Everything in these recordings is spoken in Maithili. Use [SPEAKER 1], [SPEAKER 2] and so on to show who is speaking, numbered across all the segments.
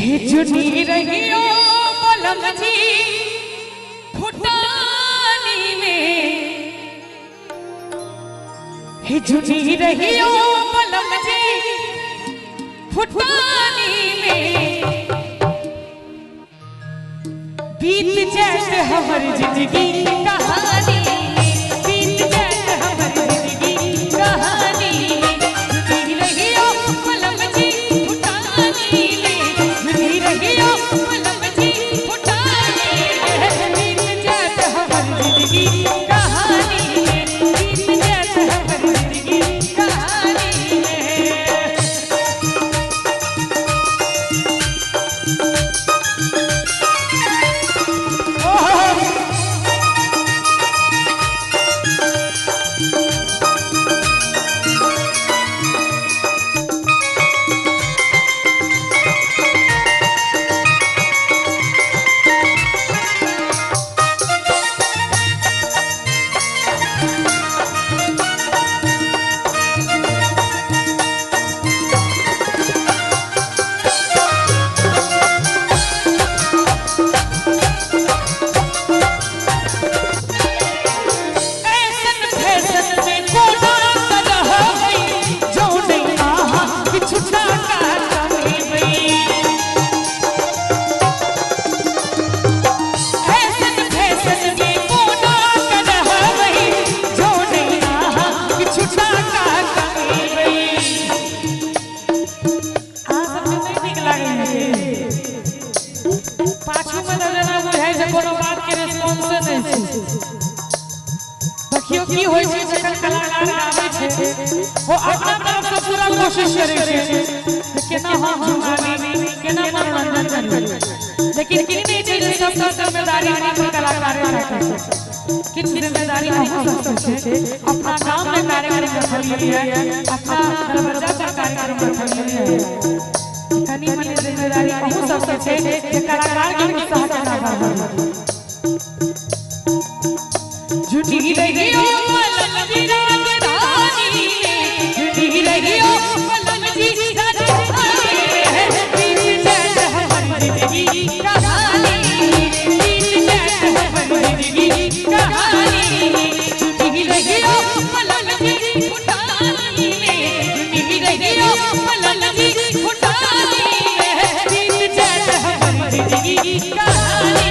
[SPEAKER 1] जुनी रहियो बलम जी फुटानी में, हे जुनी रहियो बलम जी फुटानी में, बीत जात हमर जिंदगी कहानी, बीत जात हमर जिंदगी कहानी। जुनी रहियो बलम जी फुटानी में, जुनी रहियो बलम जी फुटानी में, बीत जात हमर जिंदगी कहानी में, बीत जात हमर जिंदगी कहानी में। ऐसन फैशन में कोना तरह भई, जो नहीं आहा किछु टाका कमेबै। ऐसन फैशन में कोना तरह भई, जो नहीं आहा किछु टाका कमेबै। अहाँ सबके नहि नीक लागैए? पाछू में तऽ जेना बुझाइ छै कोनो बात के रिस्पॉन्से नहि छै। देखियो की होइ छै, जखन कलाकार गाबै छै ओ अपना तरफ से पूरा कोशिश करै छै जे केना हम झुमाबी, केना मनोरंजन करी, लेकिन ई नहि छै जे सबटा जिम्मेदारी मात्र कलाकारे राखै छै। किछु जिम्मेदारी अहूँ सबके छै। अपना गाम में कार्यक्रम रखलियै, अपना दरवाजा पर कार्यक्रम रखलियै, कनी मनी जिम्मेदारी अहूँ सबके छै जे कलाकार के उत्साह केना बढ़ाबी। जुनी रहियो बलम जी राजधानी में, जुनी रहियो बलम जी राजधानी में, बीत जात हमर जिंदगी कहानी, बीत जात हमर जिंदगी कहानी। जुनी रहियो बलम जी फुटानी में, जुनी रहियो बलम जी फुटानी में, बीत जात हमर जिंदगी कहानी,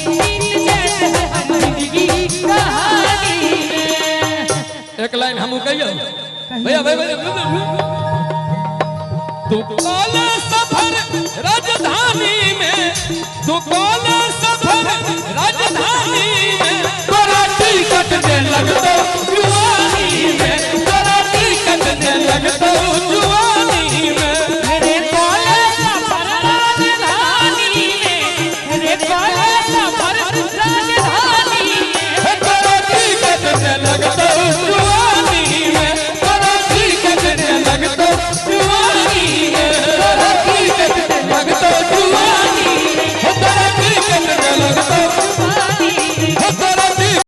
[SPEAKER 1] बीत जात हमर जिंदगी कहानी में।
[SPEAKER 2] एक लाइन हम कहियो भैया, भैया भैया, तू कौन सफर राजधानी में, तू कौन